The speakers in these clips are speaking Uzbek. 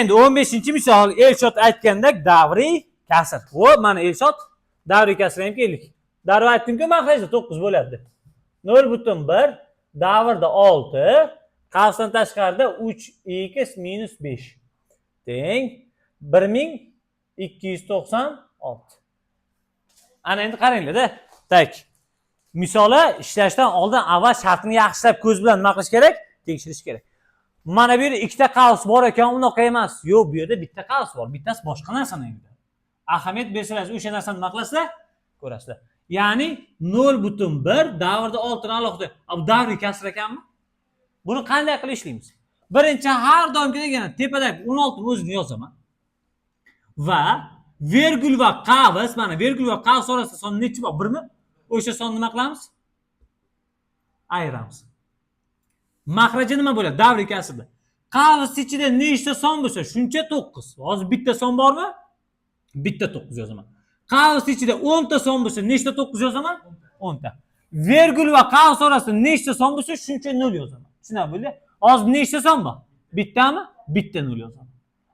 Endi 15-misol, Elshod aytgandek, davriy kasr. Xo'p, mana Elshod, davriy kasrga ham keldik. Darrov aytdimku, mahrajda 9 bo'ladi deb. 0,1 davrda 6, qavsdan tashqarida 3x minus 5 teng 1296. Ana endi qaranglar-da. Так. Misoli ishlashdan oldin avval shartni yaxshilab ko'z bilan nima qilish kerak? Tekshirish kerak. Mana bu yerda ikkita qavs bor ekan, unaqa emas. Yo'q, bu yerda bitta qavs bor. Bittasi boshqa narsani anglatadi. Ahamiyat bersangiz, o'sha narsani nima qilasizlar? Ko'rasizlar. Ya'ni 0,1 davrda 6 ni alohida. A, bu davriy kasr ekanmi? Buni qanday qilib ishlaymiz? Birinchi, har doimgidek yana tepadagi 16 ni o'zini yozaman. Va vergul va qavs, mana vergul va qavs orasida son nechi bor? Birmi? O'sha sonni nima qilamiz? Ayiramiz. Mahraji nima bo'ladi? Davriy kasrda. Qavs ichida nechta son bo'lsa, shuncha 9. Hozir bitta son bormi? Bitta 9 yozaman. Qavs ichida 10 ta son bo'lsa, nechta 9 yozaman? 10 ta. Vergul va qavs orasida nechta son bo'lsa, shuncha 0 yozaman. Tushunarli bo'ldi? Hozir nechta son bor? Bittami? Bitta 0 yozaman.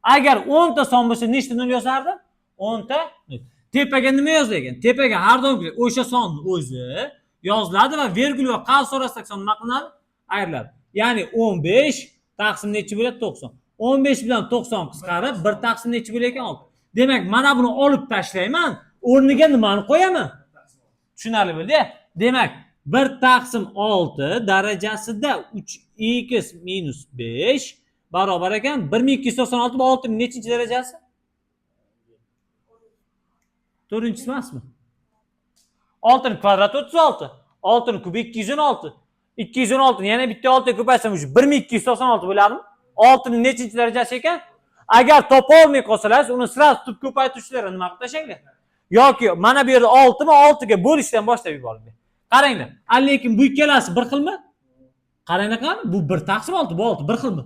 Agar 10 ta son bo'lsa, nechta 0 yozardim? 10 ta 0. Tepaga nima yozilgan? Tepaga har doimgidek o'sha sonni o'zi yoziladi va vergul va qavs orasidagi son nima qilinadi? Ayriladi. Ya'ni 15 taqsim nechi bo'ladi? 90. 15 bilan 90 qisqarib, 1 taqsim nechi bo'lar ekan? 6. Demak, mana buni olib tashlayman, o'rniga nimani qo'yaman? Tushunarli bo'ldi? Demak, 1 taqsim 6 darajasida 3x minus 5 barobar ekan 1296, bu 6 ning nechinchi darajasi? To'rtinchisi emasmi? 6 ning kvadrati 36. 6 ning kubi 216. 216 ni yana bitta 6 ga ko'paytsam, уже 1296 bo'ladimi? 6 ning nechinchi darajasi ekan? Agar topa olmay qolsalar, uni сразу tutib ko'paytirishlar, nima qilib tashlanglar. Yoki mana bu yerda 6 mi, 6 ga bo'lishdan boshlab yuboringlar. Qaranglar. A, lekin bu ikkalasi bir xilmi? Qaranglar, qani, bu 1 taqsim 6, bu 6 bir xilmi?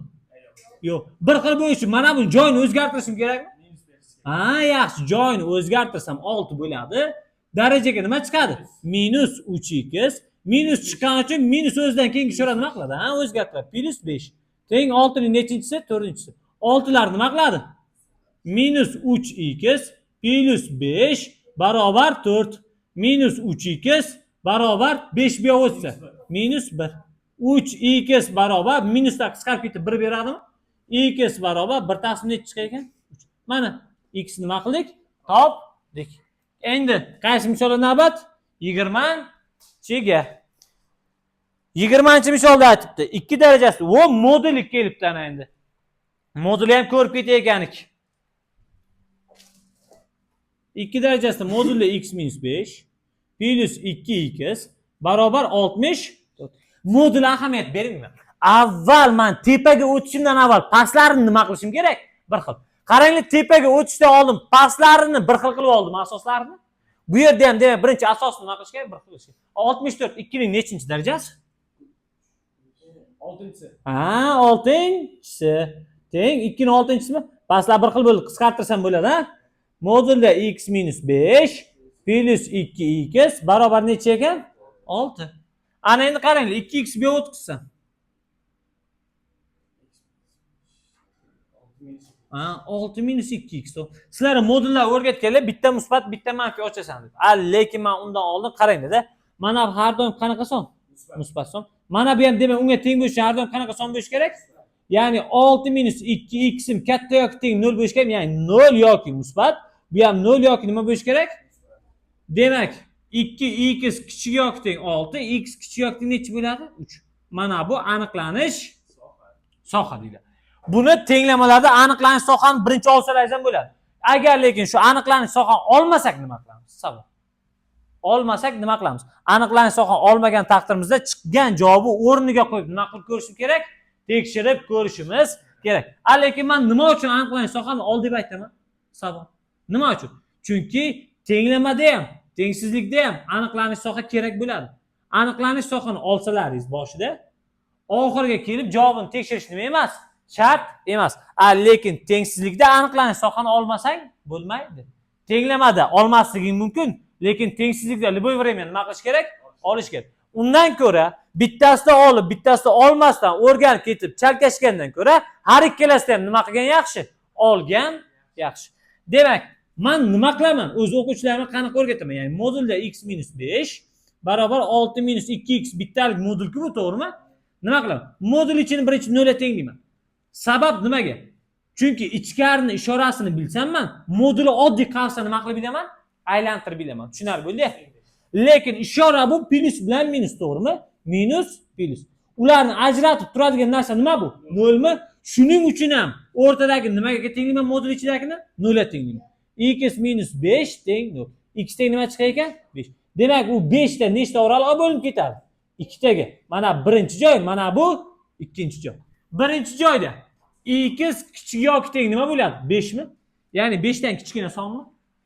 Yo'q. Bir xil bo'lishi uchun mana buni joyini o'zgartirishim kerakmi? Ha, yaxshi, joyini o'zgartirsam 6 bo'ladi. Darajaga nima chiqadi? Minus 3x. Minus chiqqani uchun minus o'zidan keyingi ishora nima qiladi? Ha, o'zgartiradi. Plus 5. Teng 6 ning nechinchisi? To'rtinchisi. 6lar nima qiladi? Minus 3x plus 5 barobar 4. Minus 3x barobar 5 bu yoqqa o'tsa. Minus 1. 3x barobar minuslar qisqarib ketib 1 beradimi? X barobar 1 taqsim nechi chiqar ekan? 3. Mana x nima qildik? Topdik. Endi qaysi misolga navbat? 20-chiga. 20-misolda aytibdi. 2 darajasi. O, moduli kelibdi ana endi. Moduli ham ko'rib ketayotganik. 2 darajasida moduli x minus 5 plus 2x barobar 60. Modul ahamiyat bermayman. Avval man tepaga o'tishimdan avval pastlarini nima qilishim kerak? Bir xil. Qaranglar, tepaga o'tishdan oldin pastlarini bir xil qilib oldim, asoslarini. Bu yerda ham, demak, birinchi asosni nima qilish kerak? Bir xil qilish kerak. 64 2 ning nechinchi darajasi? Oltinchisi. Ha, oltinchisi. Teng 2 ning oltinchisimi? Pastlar bir xil bo'ldi, qisqartirsam bo'ladi, ha? Modulda x minus 5 plus 2x barobar necha ekan? 6. Ana endi qaranglar, 2x bu yoqqa o'tkazsam. Olti minus. Ha, 6 minus 2x. Sizlar modullar o'rgatganlar, bitta musbat, bitta manfiy ochasan deb. A, lekin men undan oldin qaranglar-da. Mana bu har doim qanaqa son? Musbat. Musbat son. Mana bu ham, demak, unga teng bo'lishi har doim qanaqa son bo'lishi kerak? Ya'ni 6 minus 2x im katta yoki teng 0 bo'lishi kerak, ya'ni 0 yoki musbat. Bu ham 0 yoki nima bo'lishi kerak? Demak, 2x kichik yoki teng 6, x kichik yoki teng nechi bo'ladi? 3. Mana bu aniqlanish Soha. soha deyiladi. Buni tenglamalarda aniqlanish sohani birinchi olsangiz ham bo'ladi. Agar lekin shu aniqlanish sohani olmasak nima qilamiz? Savol. Olmasak nima qilamiz? Aniqlanish sohani olmagan taqdirimizda chiqqan javobi o'rniga qo'yib nima qilib ko'rishim kerak? Tekshirib ko'rishimiz kerak. A, lekin men nima uchun aniqlanish sohani ol deb aytaman? Savol. Nima uchun? Chunki tenglamada ham, tengsizlikda ham aniqlanish soha kerak bo'ladi. Aniqlanish sohani olsalaringiz boshida, oxiriga kelib javobini tekshirish nima emas? Shart emas. A, lekin tengsizlikda aniqlanish sohani olmasang bo'lmaydi. Tenglamada olmasliging mumkin, lekin tengsizlikda любой время nima qilish kerak? Olish kerak. Undan ko'ra bittasida olib, bittasida olmasdan o'rganib ketib chalkashgandan ko'ra har ikkalasida ham nima qilgan yaxshi? Olgan yaxshi. Demak, man nima qilaman? O'z o'quvchilarimga qanaqa o'rgataman? Ya'ni modulda x minus 5 barobar 6 minus 2x bittalik modul-ku bu, to'g'rimi? Nima qilaman? Modul ichini birinchi 0 ga tenglayman. Sabab nimaga? Chunki ichkarini ishorasini bilsam man moduli oddiy qavsda nima qilib bilaman? Aylantirib bilaman. Tushunarli bo'ldi? Lekin ishora bu plyus bilan minus, to'g'rimi? Minus, plyus. Ularni ajratib turadigan narsa nima bu? Nolmi? Shuning uchun ham o'rtadagi nimaga tenglayman modul ichidagini? 0 ga tenglayman. X minus 5 teng 0. X teng nima chiqar ekan? 5. Demak, u 5 ta nechta oraliqqa bo'linib ketadi? Ikkitaga. Mana birinchi joy, mana bu ikkinchi joy. Birinchi joyda x kichik yoki teng nima bo'ladi? 5 mi? Ya'ni 5 dan kichkina sonmi?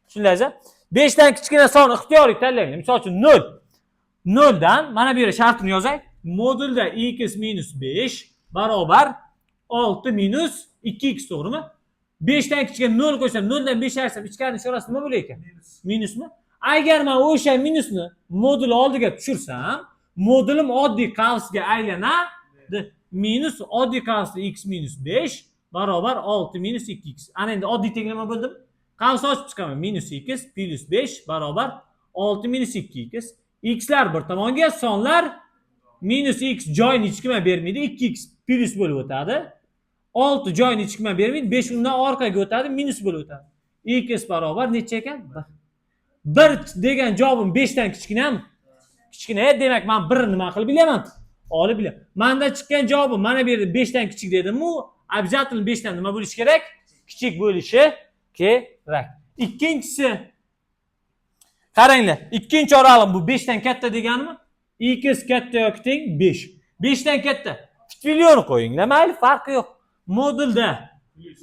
Tushundingizmi? 5 dan kichkina son ixtiyoriy tanlang. Misol uchun 0. 0 dan mana bu yerga shartini yozay. Modulda x minus 5 barobar 6 minus 2x, to'g'rimi? 5 dan kichkina 0 qo'ysam, 0 dan 5 ayirsam ichkarini ishorasi nima bo'lar ekan? Minusmi? Agar men o'sha minusni modul oldiga tushirsam, modulim oddiy qavsga aylanadi. Minus oddiy qavsda x minus 5 barobar 6 minus 2x. Ana endi oddiy tenglama bo'ldimi? Qavs ochib chiqaman. Minus x plyus 5 barobar 6 minus 2x. Xlar bir tomonga, sonlar minus x joyini hech kimga bermaydi. 2x plyus bo'lib o'tadi. 6 joyini hech kimga bermaydi. 5 undan orqaga o'tadi, minus bo'lib o'tadi. X barobar necha ekan? 1. 1 degan javobim 5 dan kichkinami? Kichkina. Demak, men 1 nima qilib bilaman? Olib bilaman. Menda chiqqan javobim mana bu yerda 5 dan kichik dedim-u, обязательно 5 dan nima bo'lishi kerak? Kichik bo'lishi kerak. Ikkinchisi, qaranglar, ikkinchi oralig'im bu 5 dan katta deganimi? X katta yoki teng 5. 5 dan katta. Trillion qo'yinglar, mayli, farqi yo'q. Modulda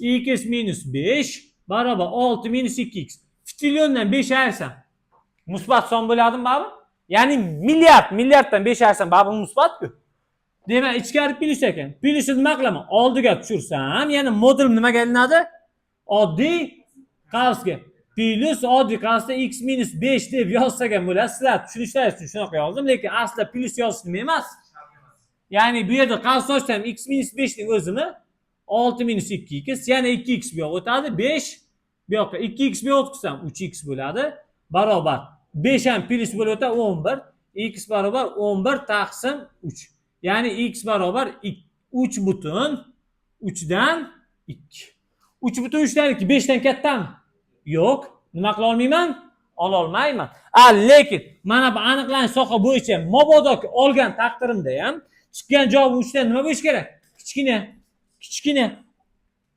x minus 5 barobar 6 minus 2x. Trilliondan 5 ayirsam musbat son bo'ladimi baribir? Ya'ni milliard, milliarddan 5 ayirsam baribir musbat-ku. Demak, ichkari plyus ekan. Plyusni nima qilaman? Oldiga tushirsam, ya'ni modul nimaga aylanadi? Oddiy qavsga. Plyus oddiy qavsda x minus 5 deb yozsak ham bo'ladi. Sizlar tushunishlaringiz uchun shunaqa yozdim, lekin aslida plyus yozish nima emas. Ya'ni bu yerda qavs ochsam x minus 5 ning o'zini 6 minus 2x, yana 2x bu yoqqa o'tadi, 5 bu yoqqa 2x bu yoqqa o'tkazsam 3x bo'ladi. Barobar 5 ham plyus bo'lib o'tadi 11. X barobar 11 taqsim 3. Ya'ni x barobar 3 butun 3 dan 2. 3 butun 3 dan 2 5 dan kattami? Yo'q. Nima qila olmayman? Ola olmayman. A, lekin mana bu aniqlanish soha bo'yicha mabodo olgan taqdirimda ham chiqqan javob 3 dan nima bo'lishi kerak? Kichkina. Kichkina.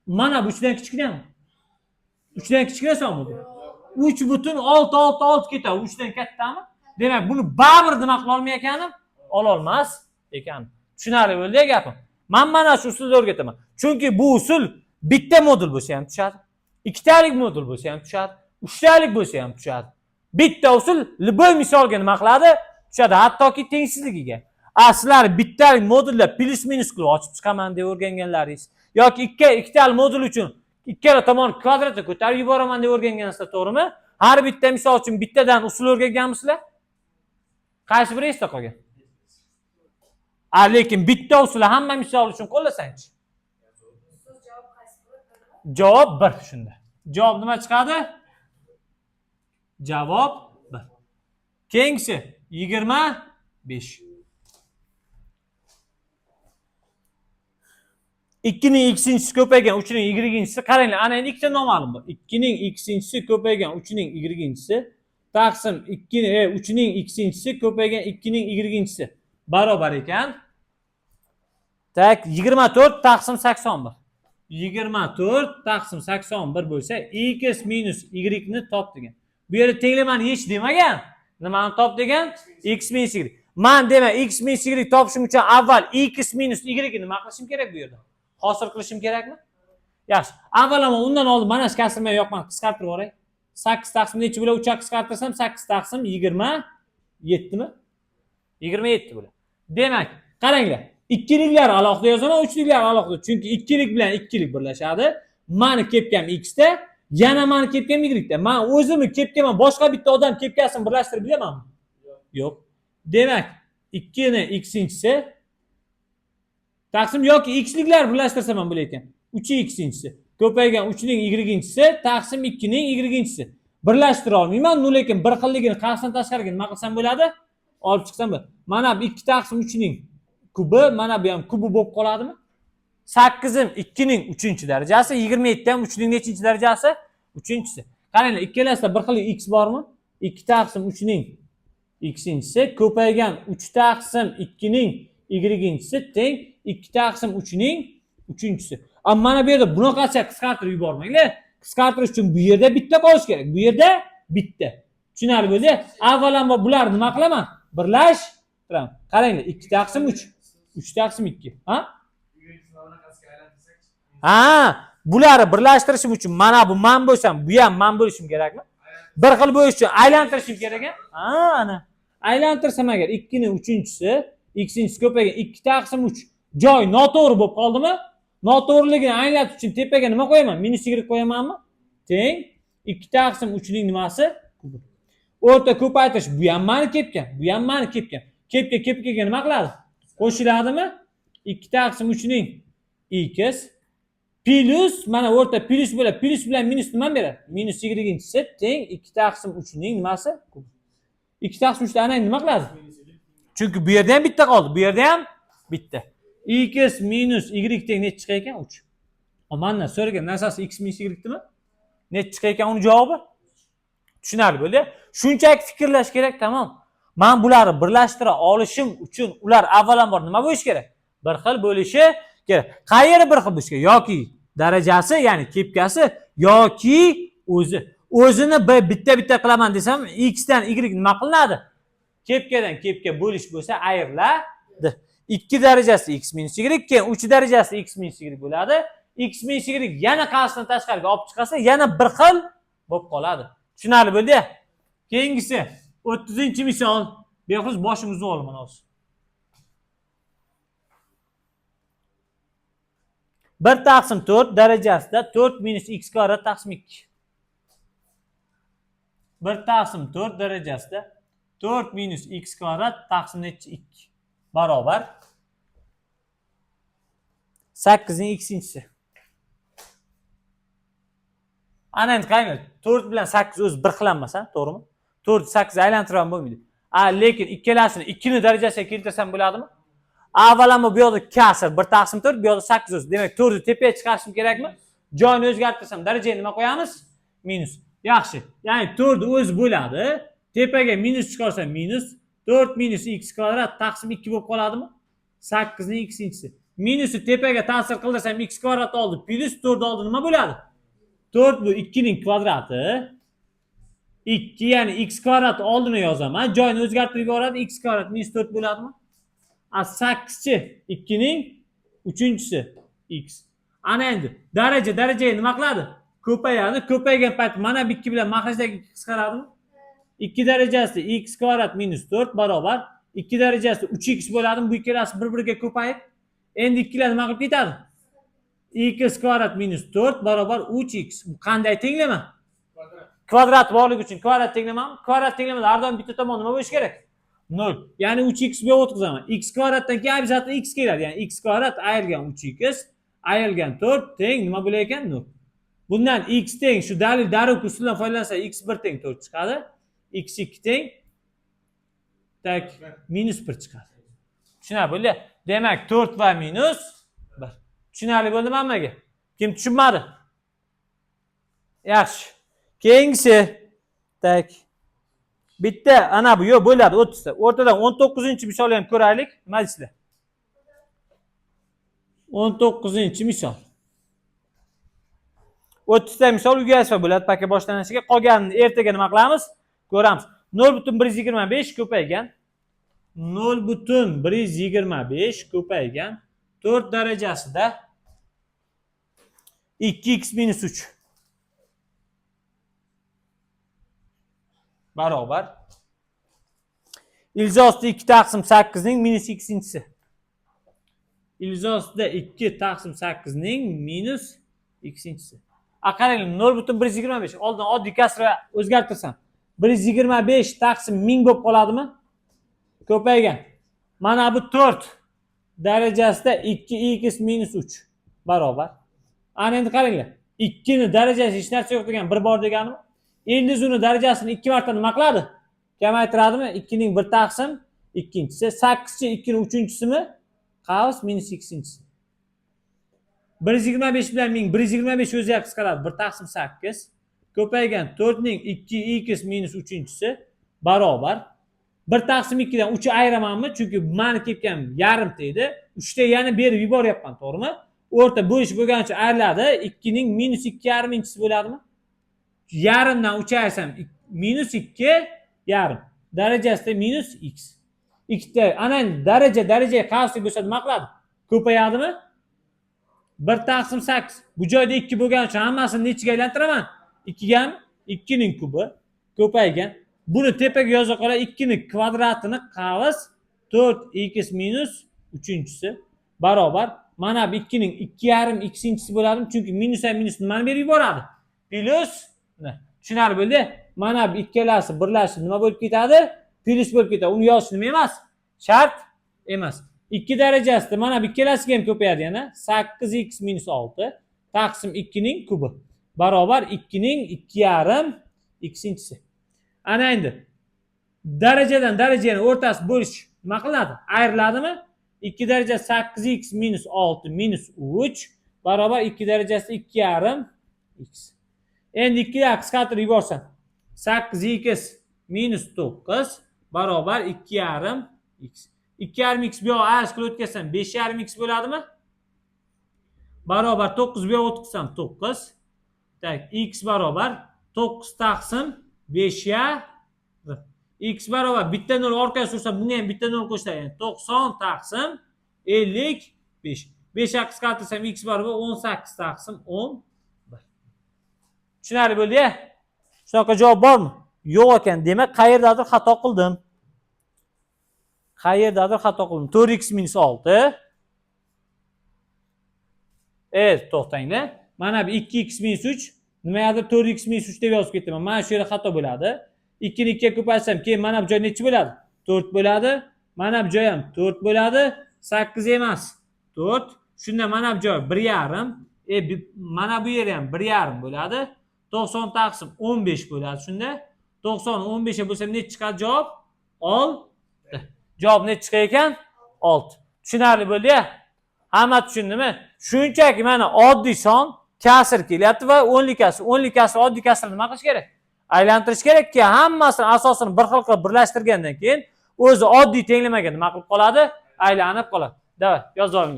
Mana bu 3 dan kichkinami? 3 dan kichkina sonmi bu? 3 butun 6 6 6 ketadi. 3 dan kattami? Demak, buni baribir nima qila olmay ekanim? Ola olmas ekan. Tushunarli bo'ldi gapim. Men mana shu usulda o'rgataman. Chunki bu usul bitta modul bo'lsa ham tushadi. Ikkitalik modul bo'lsa ham tushadi. Uchtalik bo'lsa ham tushadi. Bitta usul любой misolga nima qiladi? Tushadi, hattoki tengsizligiga. A sizlar bittalik modulda plyus minus qilib ochib chiqaman deb o'rganganlaringiz yoki ikkitali modul uchun ikkala tomon kvadratga ko'tarib yuboraman deb o'rgangansizlar, to'g'rimi? Har bitta misol uchun bittadan usul o'rganganmisizlar? Qaysi biri esda qolgan? A, lekin bitta usuli hamma misol uchun qo'llasangchi? Ustoz, javob qaysi biri? Javob 1 shunda. Javob nima chiqadi? Javob 1. Keyingisi 25. 2ning x-inchisi ko'paygan 3ning y-inchisi. Qaranglar, ana endi ikkita noma'lum bor. 2ning x-inchisi ko'paygan 3ning y-inchisi taqsim 2 3ning x-inchisi ko'paygan 2ning y-inchisi barobar ekan. Так, 24 taqsim 81. 24 taqsim 81 bo'lsa, x minus y ni top degan. Bu yerda tenglamani yech demagan. Nimani top degan? X minus y. Man demak x minus y topishim uchun avval x minus y ni nima qilishim kerak bu yerda? Hosil qilishim kerakmi? Yaxshi. Avvalambor undan oldin mana shu kasrma yoqmani qisqartirib yuboray. 8 taqsim necha bo'ladi? 3 ga qisqartirsam 8 taqsim 27 mi? 27 bo'ladi. Demak, qaranglar. Ikkiliklar alohida yozaman, uchliklar alohida. Chunki ikkilik bilan ikkilik birlashadi. Mani kepkam x da, yana mani kepkam y da. Man o'zimni kepkaman boshqa bitta odam kepkasini birlashtirib bilamanmi? Yo'q. Demak, 2 ni x-inchisi taqsim yoki xliklar birlashtirsam ham bo'lar ekan. 3 x-inchisi Ko'paygan 3 ning y-inchisi taqsim 2 ning y-inchisi. Birlashtira olmayman, lekin bir xilligini qasddan tashqariga nima qilsam bo'ladi? Olib chiqsam bo'ladi. Mana bu 2 taqsim 3 ning kubi, mana bu ham kubi bo'lib qoladimi? 8 ham 2 ning 3-darajasi, 27 ham 3 ning nechinchi darajasi? 3-chisi. Qaranglar, ikkalasida bir xil x bormi? 2 taqsim 3 ning x-inchisi ko'paygan 3 taqsim 2 ning y-inchisi teng 2 taqsim 3 ning 3-chisi. Ammo mana bu yerda bunaqasiga qisqartirib yubormanglar. Qisqartirish uchun bu yerda bitta qolishi kerak. Bu yerda bitta. Tushunarli bo'ldi? Avvalambor bularni nima qilaman? Birlashtiraman. Qaranglar, 2 taqsim 3, 3 taqsim 2. Ha? Ha, bularni birlashtirishim uchun mana bu man bo'lsam, bu ham man bo'lishim kerakmi? Bir xil bo'lish uchun aylantirishim kerak, ha? Ana. Aylantirsam agar 2 ning 3-chisi, x-inchisi ko'paygan 2 taqsim 3 joy noto'g'ri bo'lib qoldimi? Noto'g'riligini anglatish uchun tepaga nima qo'yaman? Minus y qo'yamanmi? Teng 2 taqsim 3 ning nimasi? Kubi. O'rta ko'paytirish bu ham mani kepkan, bu ham mani kepkan. Kepka kepkaga nima qiladi? Qo'shiladimi? 2 taqsim 3 ning x plus mana o'rta plus bo'ladi. Plus bilan minus nima beradi? Minus y-inchisi teng 2 taqsim 3 ning nimasi? Kubi. 2 taqsim 3 ana nima qiladi? Chunki bu yerda ham bitta qoldi, bu yerda ham bitta. X minus y teng necha chiqar ekan? 3. Mandan so'ragan narsasi x minus y dimi? Necha chiqar ekan uni javobi? Tushunarli bo'ldi. Shunchaki fikrlash kerak, tamom. Men bularni birlashtira olishim uchun ular avvalambor nima bo'lishi kerak? Bir xil bo'lishi kerak. Qayeri bir xil bo'lishi kerak? Yoki darajasi, ya'ni kepkasi yoki o'zi. O'zini bitta-bitta qilaman desam, x dan y nima qilinadi? Kepkadan kepka bo'lish bo'lsa ayriladi. 2 darajasi x minus y, keyin 3 darajasi x minus y bo'ladi. X minus y yana qasddan tashqariga olib chiqasa, yana bir xil bo'lib qoladi. Tushunarli bo'ldi? Keyingisi 30-misol. Behruz boshimizni olaman hozir. 1 taqsim 4 darajasida 4 minus x kvadrat taqsim 2. 1 taqsim 4 darajasida 4 minus x kvadrat taqsim nechi 2 barobar 8 ning x-inchisi. Ana endi qaranglar, 4 bilan 8 o'zi bir xil emas, to'g'rimi? 4 8 aylantirib ham bo'lmaydi. Lekin ikkalasini 2 ni darajasiga keltirsam bo'ladimi? Avvalambor bu yoqda kasr 1 taqsim 4, bu yoqda 8 o'zi. Demak, 4 ni tepaga chiqarishim kerakmi? Joyini o'zgartirsam darajani nima qo'yamiz? Minus. Yaxshi. Ya'ni 4 o'zi bo'ladi. Tepaga minus chiqarsam minus 4 minus x kvadrat taqsim 2 bo'lib qoladimi? 8 ning x-inchisi. Minusi tepaga ta'sir qildirsam x kvadrat oldi, plus 4 oldi nima bo'ladi? 4 bu 2 ning kvadrati. 2 ya'ni x kvadrat oldini yozaman. Joyini o'zgartirib yuboradi. X kvadrat minus 4 bo'ladimi? 8-chi 2 ning 3-chisi x. Ana endi daraja darajaga nima qiladi? Ko'payadi. Ko'paygan payt mana bu 2 bilan mahrajdagi 2 qisqaradimi? 2 darajasi x kvadrat minus 4 barobar 2 darajasi 3x bo'ladimi? Bu ikkalasi bir-biriga ko'payib, endi ikkilar nima qilib ketadi? X kvadrat minus 4 barobar 3x. Bu qanday tenglama? Kvadrat borligi uchun kvadrat tenglamami? Kvadrat tenglamada har doim bitta tomon nima bo'lishi kerak? 0. Ya'ni 3x bu yoqqa o'tkazaman. X kvadratdan keyin обязательно x keladi. Ya'ni x kvadrat ayirgan 3x ayirgan 4 teng nima bo'lar ekan? 0. Bundan x teng shu dalil daruk usulidan foydalansa x1 teng 4 chiqadi. X2 teng tak minus 1 chiqadi. Tushunarli bo'ldi? Demak 4 va minus 1. Tushunarli bo'ldimi hammaga? Kim tushunmadi? Yaxshi. Keyingisi tak bitta ana bu yo'q bo'ladi 30 ta. O'rtadan 19-misolni ham ko'raylik. Nima deysizlar? 19-misol. 30 ta misol uyga bo'ladi paka boshlanishiga. Qolganini ertaga nima qilamiz? Ko'ramiz. 0.125 ko'paygan 0.125 ko'paygan 4 darajasida 2x minus 3 barobar ilzosida 2 taqsim 8 ning minus x-inchisi. Ilzosida 2 taqsim 8 ning minus x-inchisi. Qaranglar, 0.125 oldin oddiy kasrga o'zgartirsam 125 taqsim 1000 bo'lib qoladimi? Ko'paygan. Mana bu 4 darajasida 2x minus 3 barobar. Ana endi qaranglar. 2 ni darajasi hech narsa yo'q degan 1 bor deganimi? Ildiz uni darajasini 2 marta nima qiladi? Kamaytiradimi? 2 ning 1 taqsim ikkinchisi, 8 2 ning uchinchisimi? Qavs minus ikkinchisi. 125 bilan 1125 o'ziga qisqaradi. 1 taqsim 8 ko'paygan 4 ning 2x minus uchinchisi barobar 1 taqsim 2 dan 3 ayiramanmi? Chunki mani ketgan yarimta edi. 3 ta yana berib yuboryapman, to'g'rimi? O'rta bo'lish bo'lgani uchun ayriladi. 2 ning minus 2,5-inchisi bo'ladimi? Yarimdan 3 ayirsam minus 2,5. Darajasida minus x. Ikkita ana endi daraja darajaga qavsli bo'lsa nima qiladi? Ko'payadimi? 1 taqsim 8. Bu joyda 2 bo'lgani uchun hammasini nechiga aylantiraman? 2 gami? 2 ning kubi ko'paygan. Buni tepaga yoza qola 2 ning kvadratini qavs 4x minus uchinchisi barobar mana bu 2 ning 2,5 x-inchisi bo'ladimi? Chunki minus ham minus nimani berib yuboradi? Plyus. Tushunarli bo'ldi? Mana bu ikkalasi birlashib nima bo'lib ketadi? Plyus bo'lib ketadi. Uni yozish nima emas? Shart emas. 2 darajasida mana bu ikkalasiga ham ko'payadi yana 8x minus 6 taqsim 2 ning kubi barobar 2 ning 2,5 x-inchisi. Ana endi darajadan darajani o'rtasi bo'lish nima qilinadi? Ayriladimi? 2 daraja 8x minus 6 minus 3 barobar 2 darajasi 2,5 x. Endi 2 ga qisqartirib yuborsam 8x minus 9 barobar 2,5 x. 2,5 x bu yoqqa ayrish qilib o'tkazsam 5,5 x bo'ladimi? Barobar 9 bu yoqqa o'tkazsam 9. Так, x barobar 9 taqsim 5,5. X barobar bitta 0 orqaga sursam bunga ham bitta 0 qo'shiladi. Ya'ni 90 taqsim 55. 5 ga qisqartirsam x barobar 18 taqsim 11. Tushunarli bo'ldi-ya? Shunaqa javob bormi? Yo'q ekan. Demak, qayerdadir xato qildim. Qayerdadir xato qildim. 4x minus 6. To'xtanglar. Mana bu 2x minus 3 nimagadir 4x minus 3 deb yozib ketdim. Mana shu yerda xato bo'ladi. 2 ni 2 ga ko'paytsam, keyin mana bu joy nechi bo'ladi? 4 bo'ladi. Mana bu joy ham 4 bo'ladi. 8 emas, 4. Shunda mana bu joy 1,5. Mana bu yeri ham 1,5 bo'ladi. 90 taqsim 15 bo'ladi shunda. 90 15 ga bo'lsam nechi chiqadi javob? 6. Javob nechi chiqar ekan? 6. Tushunarli bo'ldi-ya? Hamma tushundimi? Shunchaki mana oddiy son kasr kelyapti va o'nlik kasr. O'nlik kasr oddiy kasrni nima qilish kerak? Aylantirish kerakki, hammasini asosini bir xil qilib birlashtirgandan keyin o'zi oddiy tenglamaga nima qilib qoladi? Aylanib qoladi. Давай, yozib olinglar.